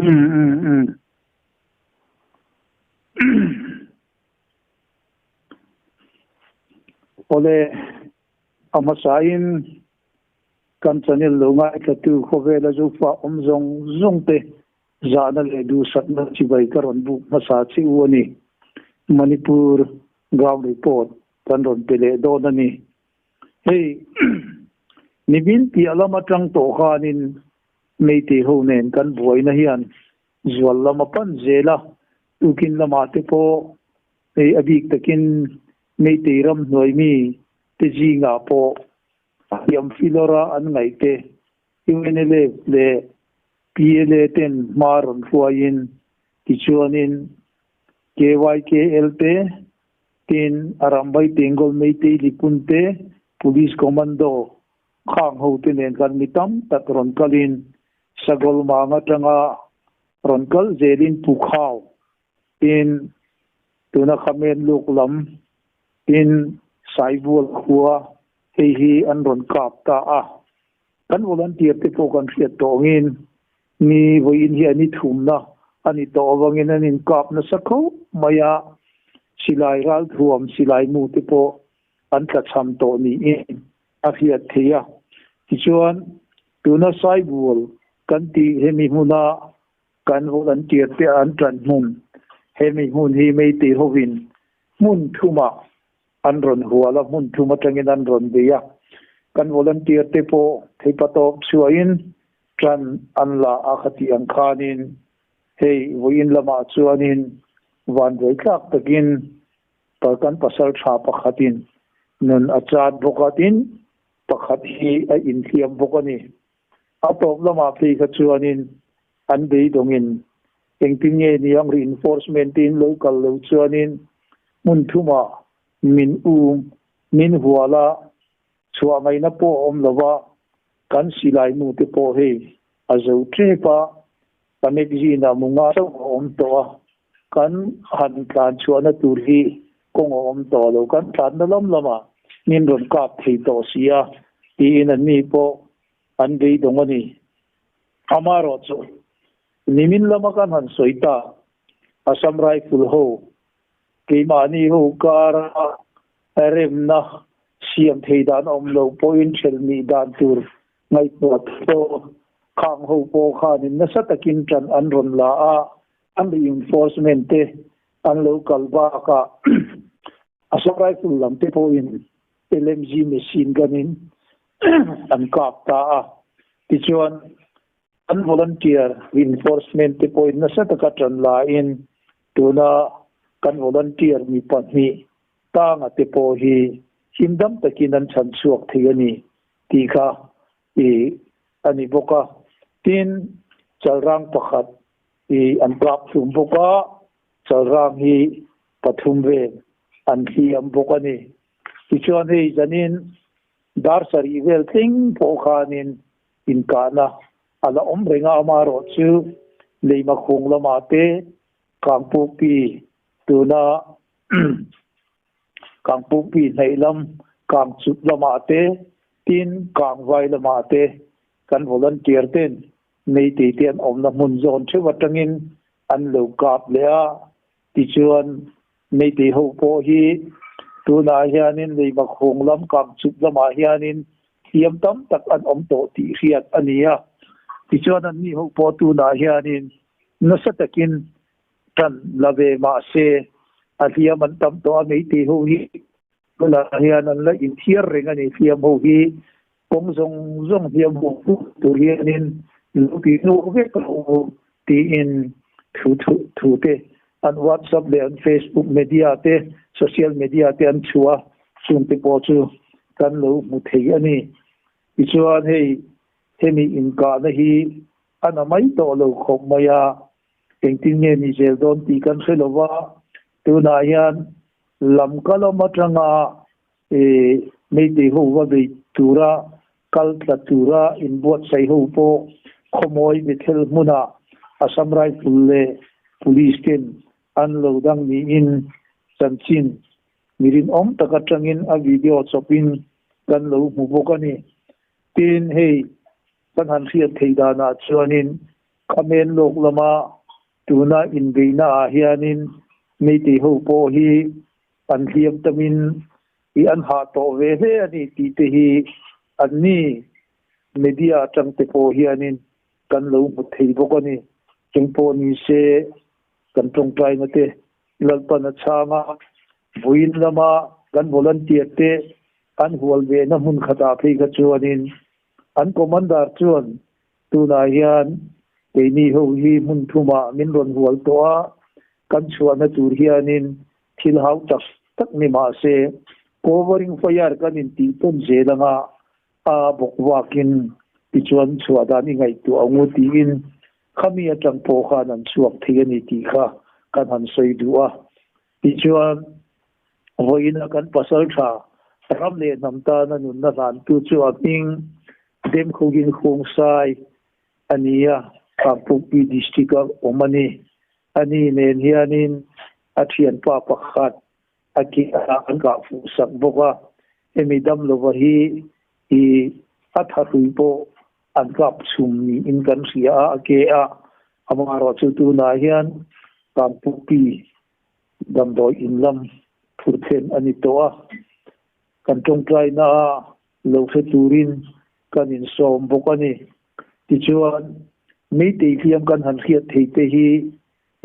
Um um um. Awle, a hmasain kan channel lo ngaithlatu khawvela zofa awm zawng zawng te zahna leh duhsakna chibai ka rawn buk hmasa che u a ni. Manipur ground report kan rawn pe leh dawn a ni. Hei nimin piah lam atang tawh khanin Meitei ho nen kan buaina hian zual lam a pan zel a, tukin lamah te pawh hei a bik takin Meitei ram hnuai mi te zingah pawh hliam filawra an ngaih te UNLF leh PLA ten hma rawn hruaiin tichuanin KYKL te tin Arambai Tengol Meitei Lipun te Police Commando Khang hote nen khan mi tam tak rawn kalin Sagol mang atanga rawn kal zelin Pu Khau tin tuna Khamen luk lam tin Saibual khua hei hi an rawn kap ta a. Kan volunteer te pawh kan hriat tawngin ni vawiin hi an i thumna a ni tawh avangin an inkap nasa khauh mai a, silai ralthuam silai mu te pawh an tlachham tawh niin a hriat theih a. Tichuan, tuna Saibul kan tih hemi hmuna kan volunteer te an tan hmun, hemi hmun hi Meitei hovin hmun thumah an rawn hual a, hmun thum atangin an rawn bei a. Kan volunteer te pawh theipatawp chhuahin tan an la a khatih ang khanin hei vawiin lamah chuanin vanduai tlak takin Kan pasal tha pakhatin nun a chat bawk a, tin, pakhat hi a inhliam bawk a ni. A tawp lamah phei kha chuanin an beidawngin engtin nge niang reinforcement te in lo kal lo chuanin hmun thumah min um, min hual a, chhuah ngaihna pawh a awm lo va, kan silai mu te pawh hei a zo tep a, ka magazine ah mu nga chauh a awm tawh a, Kan han tlan chhuahna tur hi kawng a awm tawh lo, kan tlanna lam lamah min rawn kap thei tawh si a, tiin anni pawh an beidawng a ni. Amaherawhchu, nimin lama kan han sawi ta, Assam Rifle ho, keimahni ho kara remna siam thei dan a awm lo pawhin ṭhelh dan tur ngaihtuah pawh khang ho pawh khanin nasa takin ṭan an rawn la a, an reinforcement te an lo kal bakah Assam Rifle lam te pawhin LMG machine gun-in an kap ta a. Tichuan, an volunteer reinforcement te pawhin nasa taka ṭan lain tuna kan volunteer mi pahnih tanga te pawh hi himdam takin an chhan chhuak thei a ni tih kha i a ni bawk a. Tin, chalrang pakhat i an kap hlum bawk a, chalrang hi pathum vel an hliam bawk a ni. Tichuan hei zanin dar sarih vel thleng pawh khanin inkahna a la awm reng a, amaherawhchu Leimakhung lamah te Kangpukpi tuna Kangpukpi hnaih lam, Kangchut lamah te, tin Kangvai lamah te kan volunteer ten Meitei te an awmna hmun zawn theuh atangin an lo kap leh a, tichuan Meitei ho pawh hi tunah hianin Leimakhung lam Kangchut lamah hianin hliam tam tak an awm tawh tih hriat a ni a, tichuan anni ho pawh tunah hianin nasa takin Tan la ve mah se a hliam an tam tawh a, Meitei ho hi tunah hian an la inthiar reng a ni. Hliam ho hi kawng zawng zawng hliam ho put tur hianin lo ti hnuh vek rawh u tiin thu thu te an WhatsApp leh an Facebook media te, social media te an chhuah a, chungte pawh chu kan lo hmu thei a ni. Tichuan hei hemi inkahna hi a na mai tawh lo khawp mai a, Engtin nge ni zel dawn tih kan hre lo va, tunah hian lam ka lam atanga Meitei ho va bei tura kal tla tura inbuatsaih ho pawh khawmawi Bethel hmunah Assam Rifle leh Police ten an lo dang niin chanchin mi rinawm tak atangin a video chawpin kan lo hmu bawk a ni. Tin, hei kan han hriat theih danah chuanin. Khamen lawk lama tuna inbeihna ah hianin Meitei ho pawh hi an hliam tamin i an hah tawh ve hle a ni tih te hi anni media atang te pawh hianin kan lo hmu thei bawk a ni. Engpawh ni se kan tawngtaina te Lalpan a chhang a, vawiin lama kan volunteer te an hual ve na hmun khatah phei kha chuanin an commander chuan tunah hian keini ho hi hmun thumah min rawn hual tawh a, kan chhuahna tur hianin thil hau tak tak ni mah se covering fire kan intih tawn zel anga a bawk vakin tichuan chhuah dan i ngaihtuah ang u tiin Khami atang pawh khan an chhuak thei a ni tih kha kan han sawi duh a. Tichuan, vawiina kan pasal tha ram leh hnam tana nunna hlantu chu a hming Demkhugin Khungsai a ni a, Kangpukpi District-a awm a ni. Ani nen hianin a thianpa pakhat a ke ah an kah fuh sak bawk a, hemi dam lova hi i a thahrui pawh an kap chhum niin kan hria a, a ke ah amaherawhchu tunah hian Kangpukpi damdawi in lam phur thlen a ni tawh a, kan tawngtaina ah lo hre turin kan insawm bawk a ni. Tichuan, Meitei hliam kan han hriat thei te hi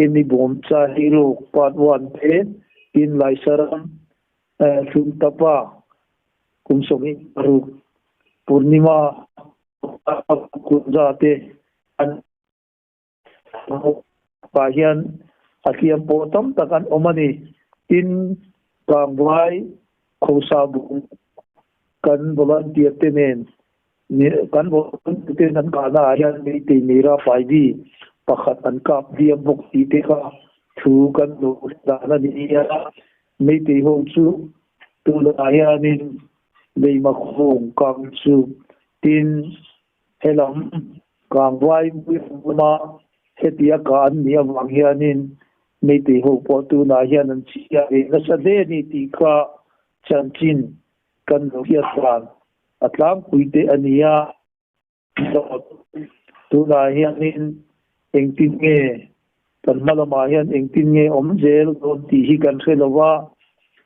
Emi bawm cha hi ruk part one te tin Laisaram Thlum Tapa kum 26 Purnima Kunja te an ah hian a hliam pawh tam tak an awm a ni. Tin, Kangvai Khosa bung kan volunteer te nen Kan volunteer ten an kahna ah hian Meitei Meira Paidi pakhat an kap diam bawk tih te kha thu kan lo dan a ni a. Meitei ho chu tunah hianin leima khawng kang chu tin helam kangvai lama hetia kah an nih avang hianin Meitei ho pawh tunah hian an chhia ve nasa hle a ni tih kha chanchin kan lo hriat dan a tlangpui te a ni a, tunah hianin engtin nge kan hma lamah hian engtin nge awm zel dawn tih hi kan hre lo va,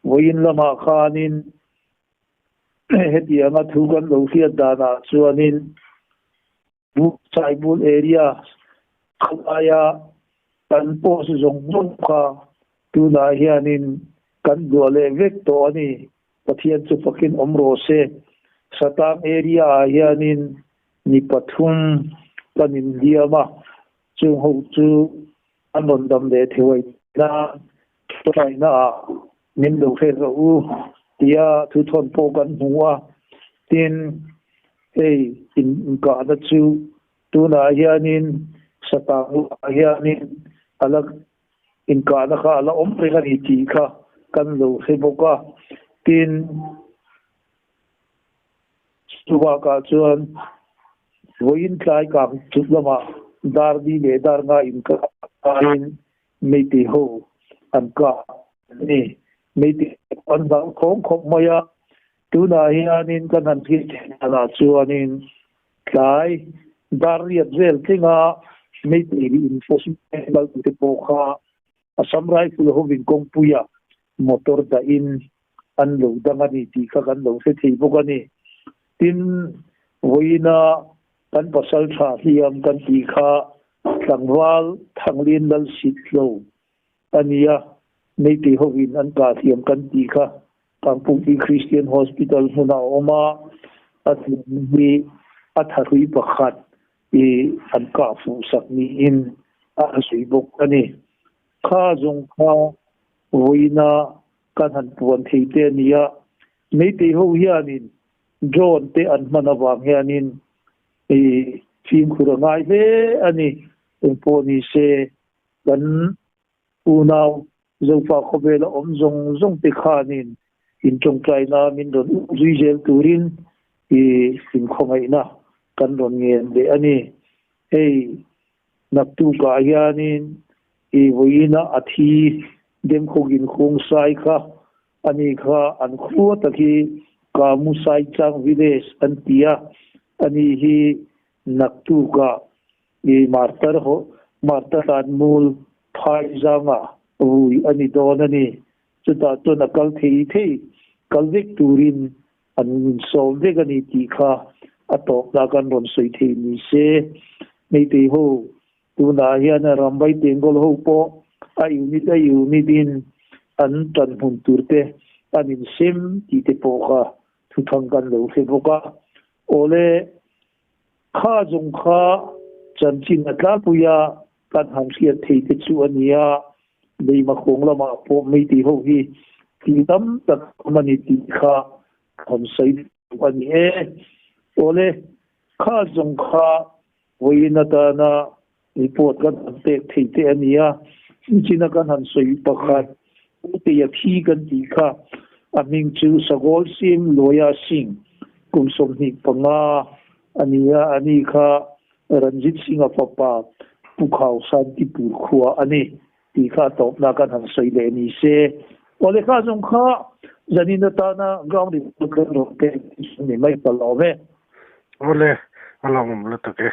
vawiin lamah khanin hetianga thu kan lo hriat danah chuanin Saibul area khawlaia kan post zawng zawng kha tunah hianin kan duah leh vek tawh a ni. Pathian chu fakin awm rawh se. Satang area ah hianin ni pathum kan inhliam a, chung ho chu an rawn dam leh theuai nan tawngtaina ah min lo hre rawh u tia thuthawn pawh kan hmu a. Tin, hei inkahna chu tunah hianin Satang ah hianin a la inkahna kha a la awm reng a ni tih kha kan lo hre bawk a. Tin, chubakah chuan vawiin tlai kang chut lamah dar li leh dar nga inkaiin Meitei ho an kah a ni. Meitei ho an hlau khawng khawp mai a, tunah hianin kan han thlir theih danah chuanin tlai dar riat vel tlinga Meitei reinforcement kaltute pawh kha Assam Rifle hovin kawngpuia motor dahin an lo dang a ni tih kha kan lo hre thei bawk a ni. Tin, vawiina kan pasal tha hliam kan tih kha tlangval Thanglin Lal Sitlo a ni a, Meitei hovin an kah hliam kan tih kha Kangpukpi Christian Hospital hmunah a awm a, a hliam hi a thahrui pakhat i an kah fuh sak niin a sawi bawk a ni. Kha zawng kha vawiina kan han puan thei te a ni a, Meitei ho hianin drone te an hman avang hianin i fimkhur a ngai hle a ni. Engpawh ni se kan unau Zofa khawvela awm zawng zawng te khanin intawngtaina min rawn zui zel turin i inkhawngaihna kan rawn ngen leh a ni. Hei naktukah hianin i vawiina a thi Demkhawkin Khungsai kha A ni kha an khua tak hi Kamu Saichang Village an ti a, a ni hi naktukah I martar ho martar tan mul phai zanga vui a ni dawn a ni. Chutah chuan a kal thei thei kal vek turin an insawm vek a ni tih kha a tawpna kan rawn sawi thei ni se. Meitei ho tunah hian Rambai Tengol ho pawh a unit a unit in an tan hmun tur te an insem tih te pawh kha thuthang kan lo hre bawk a. Awle Kha zawng kha chanchin a tlangpui a, kan han hriat thei te chu a ni a, Leima khawng lamah pawh Meitei ho hi ti tam tak awm a ni tih kha ka han sawi duh a ni e. Awle, kha zawng kha vawiin atana report kan han pek thei te a ni a, nichina kan han sawi pakhat Meitei a thi kan tih kha a hming chu Sagol Sim Loya Singh kum 25 a ni a, a ni kha Ranjit Singh-a fapa Pu Khau Santipur khua a ni tih kha a tawpna kan han sawi leh ni se. Awle kha zawng kha zanin atana ground report kan rawn pek ni mai ka lawm e. Awle, a lawmawm lutuk e.